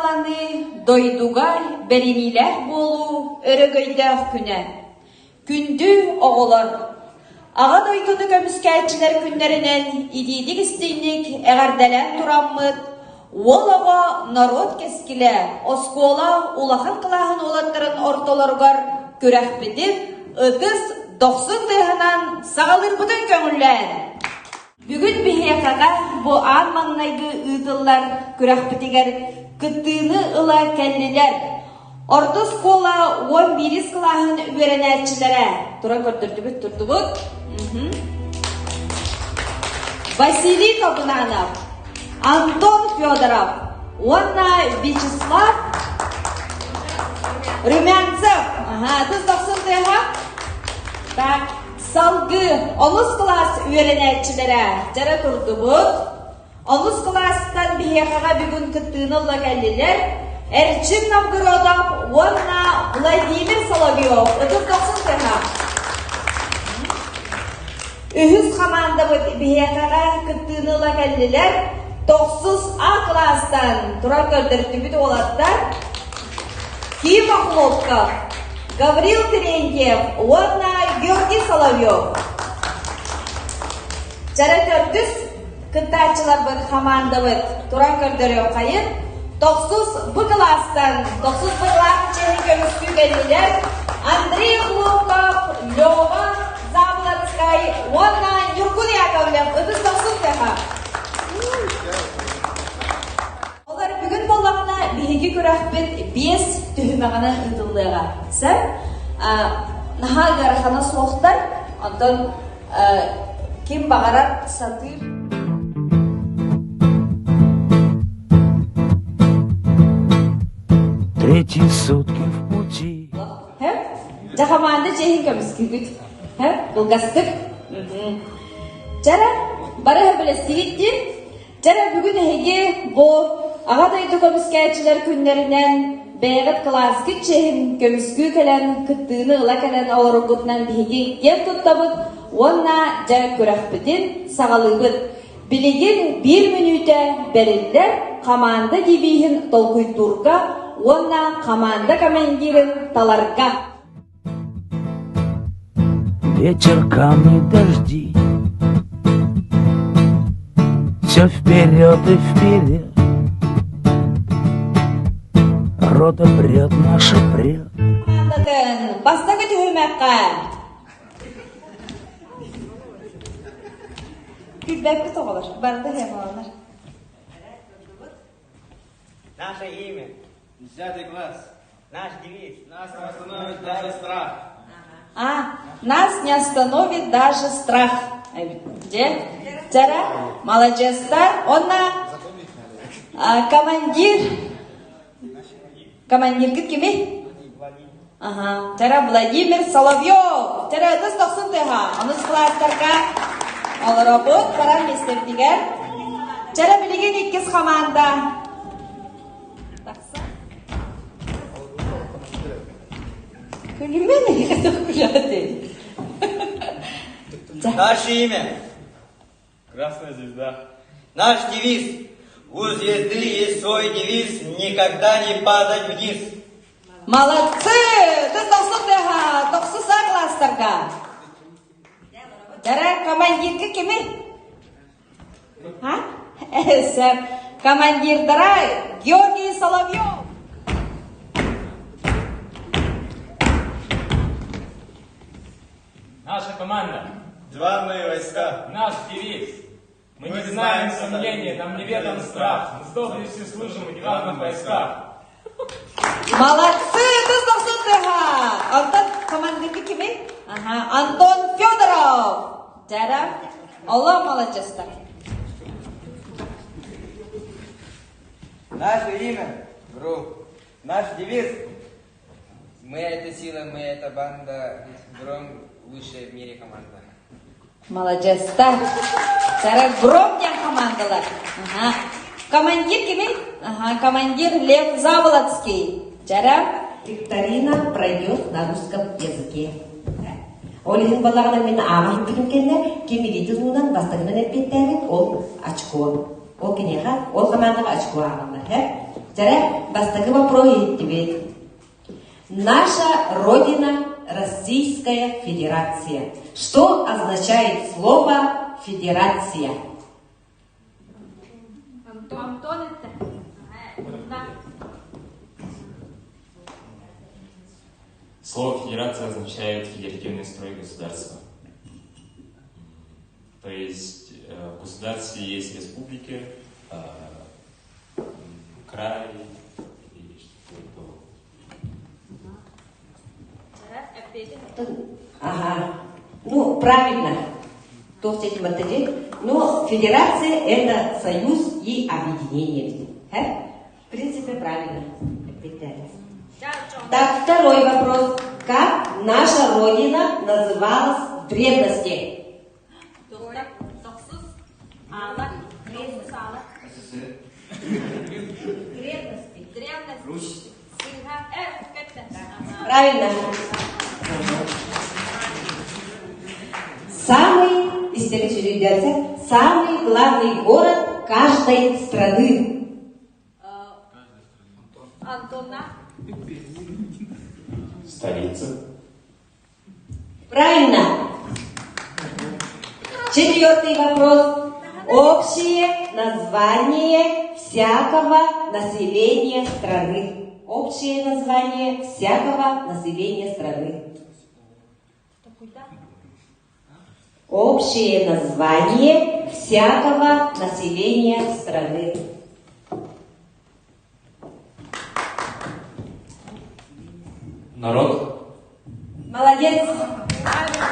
сыаналаныы, дойдуга бэриниилээх буолуу өрөгөйдөөх күнэ. Күндү оҕолор! Аҕа дойдуну көмүскээччилэр күннэринэн итиитик-истиҥник эҕэрдэлээн тураммыт, уол оҕо норуот кэскилэ оскуола улахан кылааһын уолаттарын ортолоругар күрэхпитин ытыс дохсун тыаһынан саҕалыырбытын көҥүллээн! Бүгүн биһиэхэҕэ бу аан маҥнайгы ыытыллар күрэхпитигэр кыттыыны ыла кэллилэр. Орто оскуола 11 кылааһын үөрэнээччилэрэ туран көрдөрдүбүт турдубут. Василий Кобунанов, Антон Федоров уонна Вячеслав Румянцев. Ага, тус дохсун тыаһа. Так, Салгыы онус кылаас үөрэнээччилэрэ дьара турдубут. Онус кылаастан биһиэхэҕэ бүгүн кыттыыны ыла кэллилэр Эрчим Новгородов уонна Владимир Соловьев ытыс дохсун тыаһа. Үһүс хамаандабыт биһиэхэҕэ кыттыыны ыла кэллилэр тохсус А кылаастан туран көрдөрдүбүт уолаттар Ким Охлопков, Гаврил Терентьев уонна Георгий Соловьев. Чара төрдүс кыттааччыларбыт хамаандабыт туран көрдөрүөххэйин. Тохсус Б кылаастан тохсус Б кылаас чиэһин көмүскүү кэллилэр Андрей Хлопков, Лёва Заболоцкай уонна Ньургун Яковлев ытыс дохсун тыаһа. Олор бүгүн буоллаҕына биһиги күрэхпит биэс түһүмэҕинэн ыытыллыаҕа. Сөп? Наһаа ыарахана суохтар. Онтон ким баҕарар сатыыр. Третьи сутки в пути. Дьэ хамаанда чиэһин көмүскүүгүт. Кылгастык. Чара, бары сөбүлэстигит дии. Дьэ эрэ бүгүн эһиги бу Аҕа дойду көмүскээччилэр күннэринэн бэйэҕит кылааскыт чиэһин көмүскүү кэлэн, кыттыыны ыла кэлэн олороргутунан биһиги киэн туттабыт уонна дьэ күрэхпитин саҕалыыбыт. Билигин биир мүнүүтэ бэриллэр хамаанда девиһин толкуйдуурга уонна хамаанда командирын таларга. Ветер, камни, дожди Все вперед и вперед Рота прет, наша прет Бастакы түһүмэххэ Күлбэппит оҕолор, барыта хемаланар. Наше имя. Десятый класс. Наш девиз. Нас не остановит даже страх. А, нас не остановит даже страх. Где? Тара, молодецтар. Онна командир. Командиргит кими? Ага. Тара Владимир Соловьев. Тара ытыс тохсун тыаһа. Онус кылаастарга олоробут. Баран миэстэбитигэр. Чара билигин иккис хамаанда. Тахса. Күлүмэн күлэти. Наше имя. Красная звезда. Наш девиз. У звезды есть свой девиз «Никогда не падать вниз». Молодцы! Ты тохсу тохсуса класстарга. Дара командирка кими? А? Сөп. Командирдара Георгий Соловьев. Наша команда. Диванные войска. Наш девиз. Мы не знаем сомнений, нам неведом страх. Мы с доблестью служим в диванных войсках. Молодцы, тус Антон командиры кими? Ага, Антон Федоров. Дара, Алла молодецтар. Наше имя – ГРУ. Наш девиз – Мы – это сила, мы – это банда, Гром – лучшая в мире команда. Молодецтар. Сара Гром диэн командалар. Ага. Командир кимий? Ага, командир Лев Заболоцкий. Жара. Викторина пройдет на русском языке. Ол иһин балаҕана мин ааҕа иһиппитим кэннэ ким илиитин уунан бастакынан эппиэттээбит ол очко. Ол киниэхэ, ол командаҕа очко ааҕыллар. Дьэрэ, бастакы вопрос иһиттибит. Наша Родина – Российская Федерация. Что означает слово «федерация»? Антон это. Слово «федерация» означает федеративный строй государства. То есть в государстве есть республики, край или что-то такое. Ага. Ну, правильно. То Но федерация – это союз и объединение. В принципе, правильно. Так, второй вопрос. Как наша Родина называлась в древности? Русь. Правильно. Самый, самый главный город каждой страны. Антона. Столица. Правильно. Четвертый вопрос. Общее название всякого населения страны. Общее название всякого населения страны. Общее название всякого населения страны. Народ. Молодец. Правильно.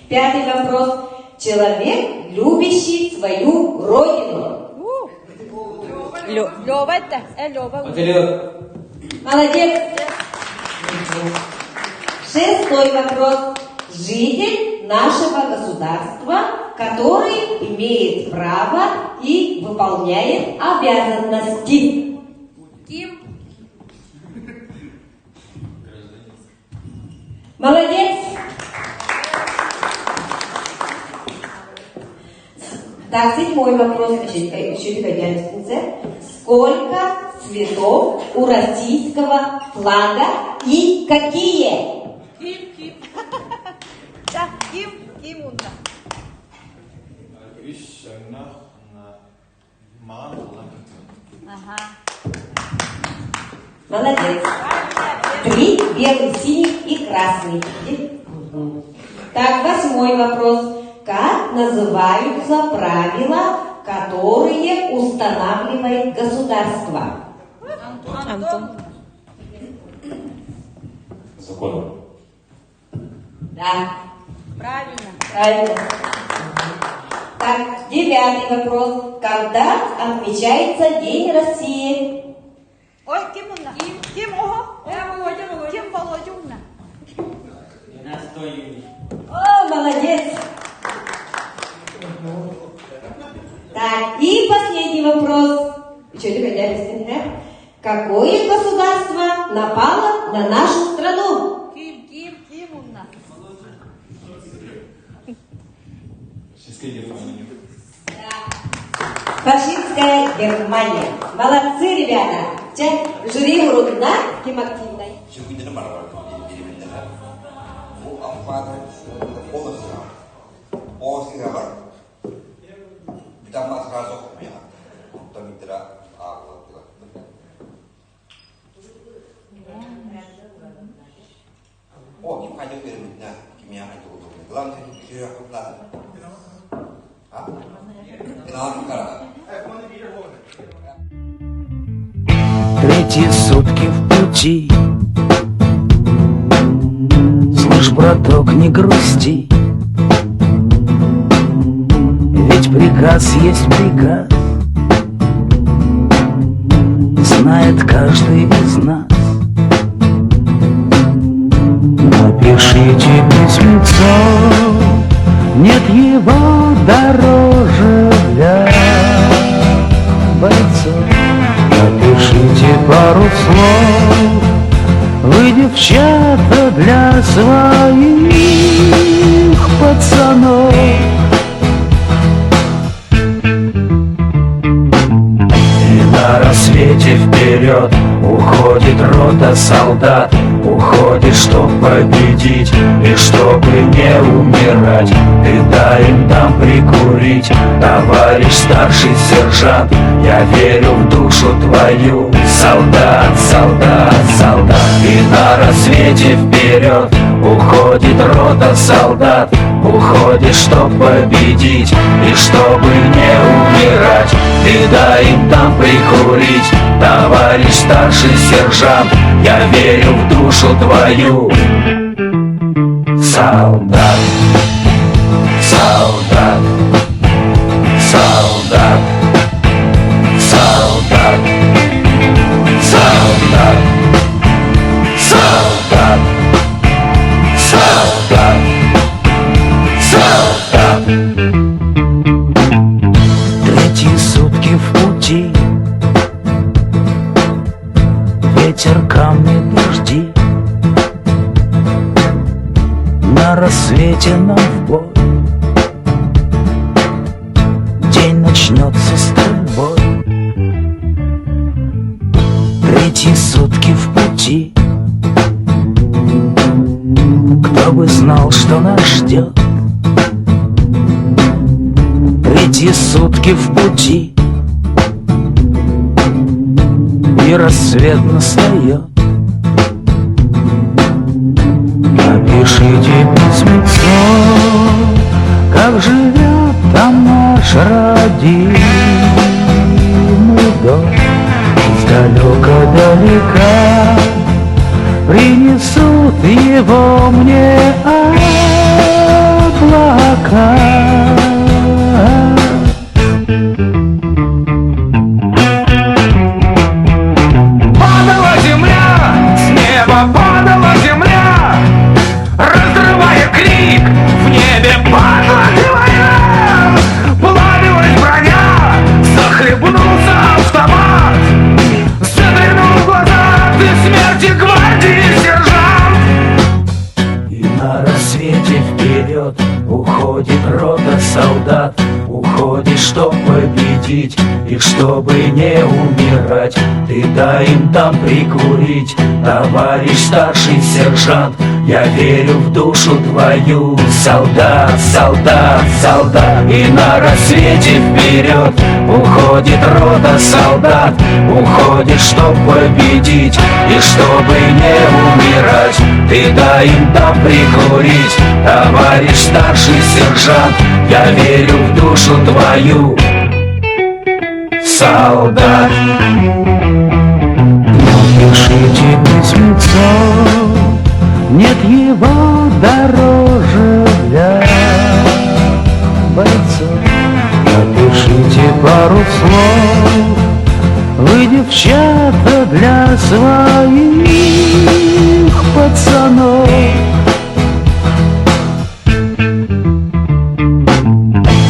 Пятый вопрос. Человек, любящий свою родину. Лёва это. Лёва. Патриот. Молодец. Шестой вопрос. Житель нашего государства, который имеет право и выполняет обязанности. Ким. Молодец! Так, седьмой вопрос. Сколько цветов у российского флага и какие? Ким, Ким. Да, Ким, Ким унда. Ага. Молодец. Три, белый, синий и красный. Так, восьмой вопрос. Как называются правила, которые устанавливает государство? Антон. Закон. Да. Правильно. Правильно. Так, девятый вопрос. Когда отмечается День России? Ой, ким унна? Ким, ого? Ким Володя унна? 12 июня. О, молодец! Так, и последний вопрос. Какое государство напало на нашу страну? Ким, Ким, Ким унна? Фашистская Германия. Фашистская Германия. Молодцы, ребята. Жюри Рудна, ким активной. Третьи сутки в пути. Слышь, браток, не грусти, ведь приказ есть приказ, знает каждый из нас. Напишите письмецо, нет его дороже для бойцов. Напишите пару слов, вы, девчата, для своих пацанов. рассвете вперед уходит рота солдат, Уходит, чтоб победить и чтобы не умирать. Ты дай им там прикурить, товарищ старший сержант, Я верю в душу твою, солдат, солдат, солдат. И на рассвете вперед уходит рота солдат, Уходит, чтоб победить и чтобы не умирать. Ты дай им там прикурить, товарищ старший сержант, Я верю в душу твою, солдат, солдат, солдат, солдат, солдат, солдат, солдат, солдат. Третьи сутки в пути, Ветер, камни, дожди. На рассвете нам в бой. День начнется стрельбой. Третьи сутки в пути. Кто бы знал, что нас ждет. Третьи сутки в пути. И рассвет настает. Напишите письмецо, как живет там наш родимый дом. Издалека-далека принесут его мне облака. Падала земля, с неба падала земля, разрывая крик, в небе падла война. Плавилась броня, захлебнулся автомат, заглянул в глаза ты смерти гвардии, сержант. И на рассвете вперед уходит рота солдат, Уходит, чтоб победить и чтобы не умирать. Ты дай им там прикурить, товарищ старший сержант, Я верю в душу твою, солдат, солдат, солдат. И на рассвете вперед уходит рота солдат, Уходит, чтоб победить и чтобы не умирать. Ты дай им там прикурить, товарищ старший сержант, Я верю в душу твою, солдат. Напишите письмецо, нет его дороже для бойцов. Напишите пару слов, вы, девчата, для своих пацанов.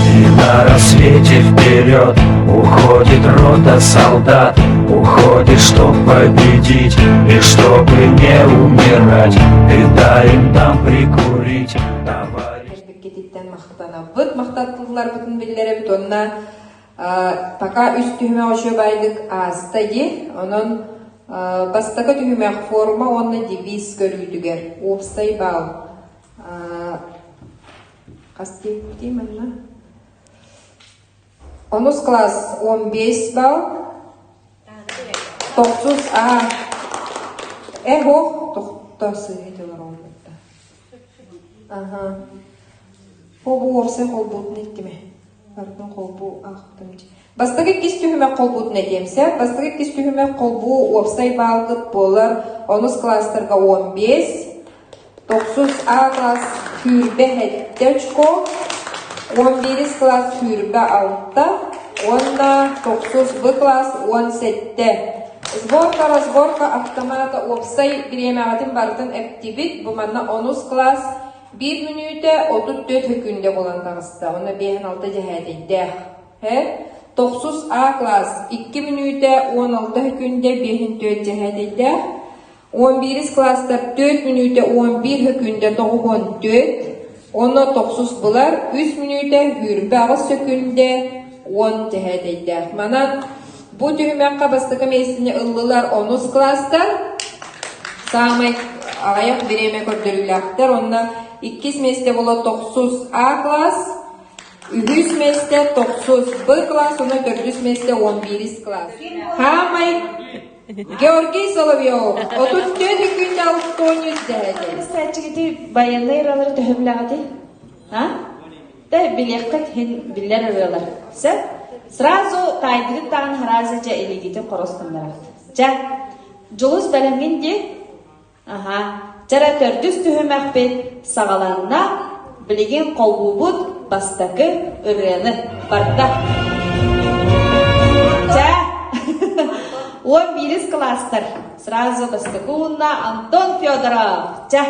И на рассвете вперед уходит рота солдат, Уходит, чтоб победить и чтобы не умирать. Ты дай им там прикурить, товарищ. Кэлбиккититтэн махтанабыт, махтаттылларбытын биллэрэбит уонна пока үс түһүмэх үчүгэйдик ааста дии. Онон бастакы түһүмэх форма уонна девиз көрүүтүгэр уопсай баал. Хас диэбитий манна? Онус класс 15 балл. Тохсус А. Эхо тохто сыһыт олороллутта. Аха. Холбу уопсай холбуутун иттиме. Бардын холбу аахтым. Бастакы иккис түһүмэх холбуутун этиэмсэ. Бастакы иккис түһүмэх холбуу уопсай баалгыт буолар онус класстарга 15, тохсус А класс сүүрбэ сэттэ очко, 11 класс 26 уонна тохсус Б класс 17. Сборка, разборка автомата уопсай бириэмэҕитин барытын эптибит. Бу манна онус класс биир мүнүүтэ 34 сөкүүндэ буолан таҕыста. Онно 56 дьэһээтэйдээх. Һэ? Тохсус А класс 2 мүнүүтэ 16 сөкүүндэ 54 дьэһээтэйдээх. 11 класстар 4 мүнүүтэ 11 сөкүүндэ 94. Онно тохсус булар 3 мүнүүтэ 28 сөкүүндэ 10 дьэһээтэйдээх. Манан. Бу түһүмэххэ бастакы миэстэни ыллылар онус кылаастар, саамай аҕыйах бириэмэ көрдөрүүлээхтэр уонна иккис миэстэ буола тохсус А класс, үһүс миэстэ тохсус Б класс уонна төрдүс миэстэ 11 класс. Хаамай Георгий Соловьев, 34 күннэ алтонньус дэһэти. Истээччигити байыаннай ыралары төһө билэҕитий? А? Тэ билиэххит иһин биллэр ырыалар. Сөп? Сразу таайдыгыт даҕаны сразу дьэ илиигитин хорос гыннараҕыт. Чэ, Дьулус бэлэмҥин дии? Аһа. Чэрэ төрдүс түһүмэхпит саҕаланна. Билигин холбуубут бастакы ырыаны. Барда. Чэ. 11 кылаастар. Сразу бастакы уунна Антон Федоров. Чэ.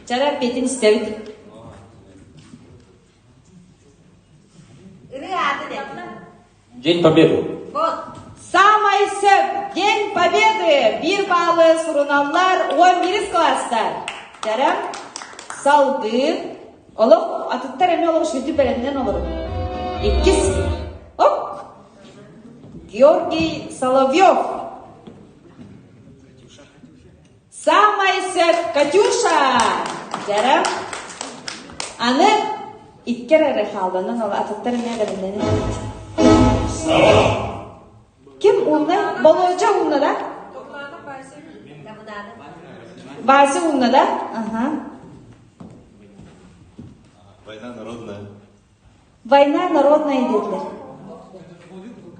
Чара эппиэтин истэбит. Ырыа аатын эт. День Победы. Вот. Самай сөп День Победы биир баалы суруналлар 11 класстар. Чара салгыы олох атыттар эмиэ олох сүдү бэлэмнэн олорун. Иккис. Оп. Георгий Соловьев. Саамай сөп Катюша! Дьэрэ. Аны иккэр эрэ хаалланан ол атыттар эмиэ бэлэмнэнэн Ким уунна? Болуодьа уунна да? Вася уунна да? Ага. Война народная. Война народная диэтилэр.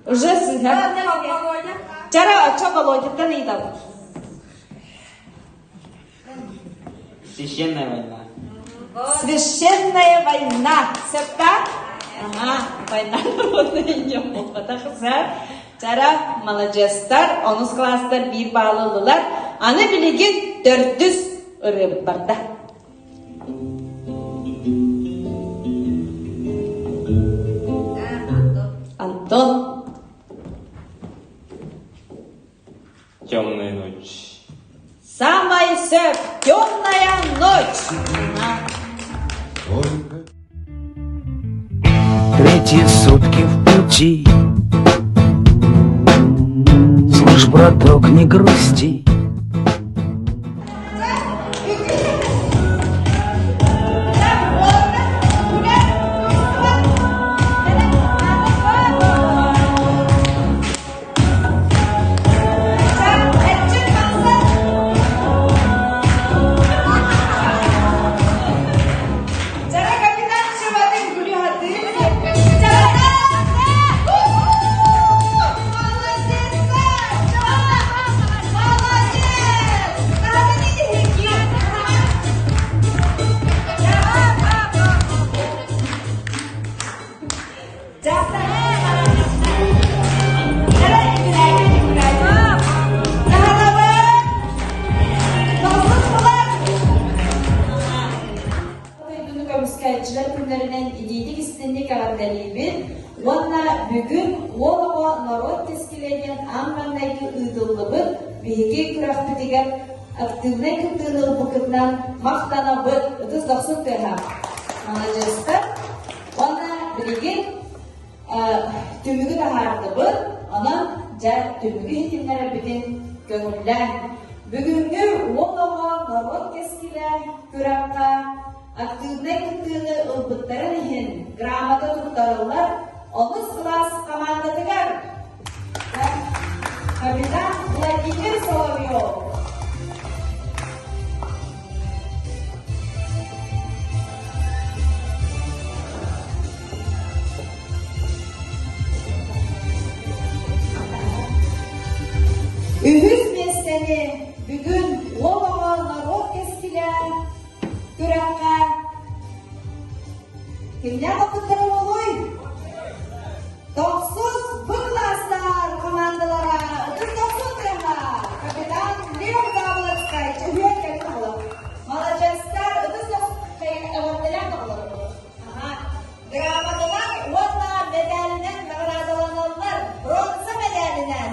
Уже сыһа. Чара оччо Володяттан ыйытабыт. Священная война. Священная война. Сөп Ага, война народная не буолбатах Чара, маладьыастар, онус класстар биир баалы ыллылар. Аны билигин төрдүс ырыабыт барда. Антон. Темная ночь. Самай сөп темная ночь. Третьи сутки в пути. Слышь, браток, не грусти. Дойдуну көмүскээччилэр күннэринэн итиитик-истинник эҕэрдэлиибит уонна бүгүн уол оҕо норуот кэскилэ диэн аан маҥнайгы ыытыллыбыт биһиги күрэхпитигэр активнай кыттыыны ылбыккытынан махтанабыт. Ытыс дохсун тыаһа. Маладьыастар. Уонна билигин түмүгү таһаардыбыт. Онон дьэ түмүгү иһитиннэрэрбитин көҥүллээҥ. Бүгүҥҥү уол оҕо норуот кэскилэ күрэххэ актыыбынай кыттыыны ылбыттарын иһин грамота туттарыллар онус кылаас хамаандатыгар капитан Владимир Соловьев. Үһүс миэстэни бүгүн уол оҕо норуот кэскилэ күрэххэ кимнээх ылбыттара буолуой? Тохсус Б кылаастар хамаандалара ытыс дохсун тыаһа капитан Лев Заболоцкай чөһүөн кэлин оҕолор. Маладьыастар ытыс дохсун эҕэрдэлээн оҕолор. Аха. Грамоталар уонна мэдээлинэн наҕараадаланаллар. Бронза мэдээлинэн.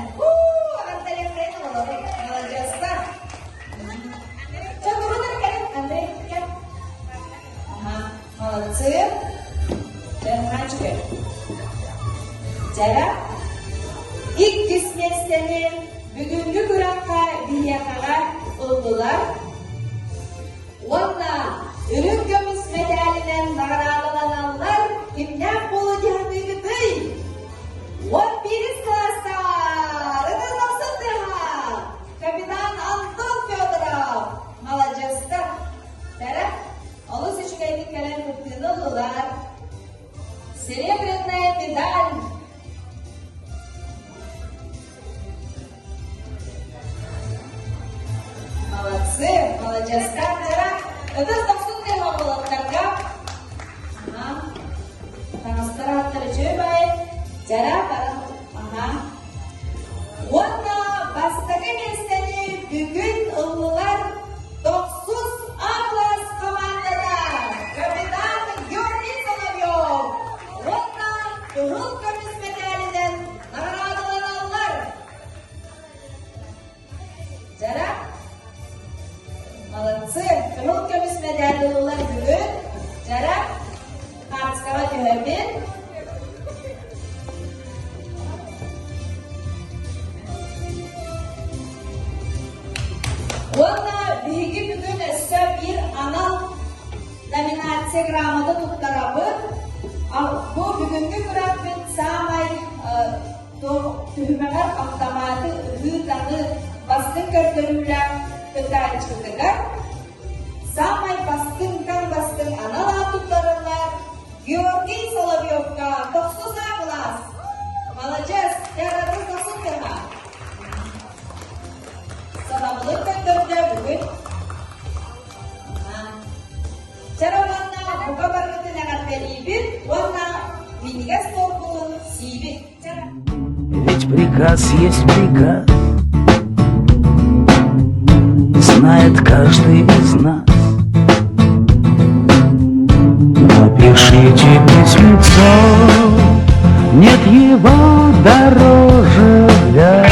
Эҕэрдэлиэххэйин оҕолору. Маладьыастар. Чэ, турун эрэ кэлин, Андрей, кэл. Аха, молодцы. Дьэ, наһаа үчүгэй. Дьэрэ. Иккис миэстэни бүгүҥҥү күрэххэ биһиэхэҕэ ыллылар уонна үрүҥ көмүс мэтээлинэн наҕараадаланаллар кимнээх буолуо дии саныыгытый? 11 кылаастар ытыс охсун тыаһа! Капитан Антон Федоров! Маладьыастар! Бэрэ, олус үчүгэйдик кэлэн кыттыыны ыллылар. Серебряная медаль Молодцы, маладьыастар дьара. Ытыс дохсун тыаһа уолаттарга. Таҥастар ааттара үчүгэй баайы. Дьара баран аха. Уонна бастакы миэстэни бүгүн ыллылар тохсус А класс командата капитан Георгий Соловьев уонна кыһыл көмүс мэтээлинэн наҕараадаланаллар. Дьара, молодцы, кыһыл көмүс мэдээл ыллылар бүгүн. Дьара, хаартыскаҕа түһэбин. Уонна биһиги бүгүн өссө биир анал номинация грамота туттарабыт. Бу бүгүҥҥү күрэхпит саамай түһүмэҕэр автоматы ыһыы-таҥыы бастыҥ көрдөрүүлээх кыттааччытыгар саамай бастыҥтан бастыҥ анал аат туттарыллар Георгий Соловьевка тохсус А кылаас. Маладьыас, театрын тохсун тыаһа. Сатабылын көрдөрдө бүгүн. Чара уонна бука барыбытын эҕэрдэлиибит уонна минньигэс торбутун сиибит. Ведь приказ есть приказ, Знает каждый из нас. Напишите письмецо, Нет его дороже для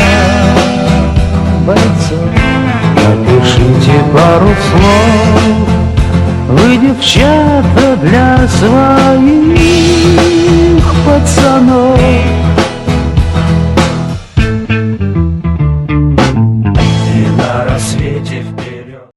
бойцов. Напишите пару слов, Вы, девчата, для своих пацанов.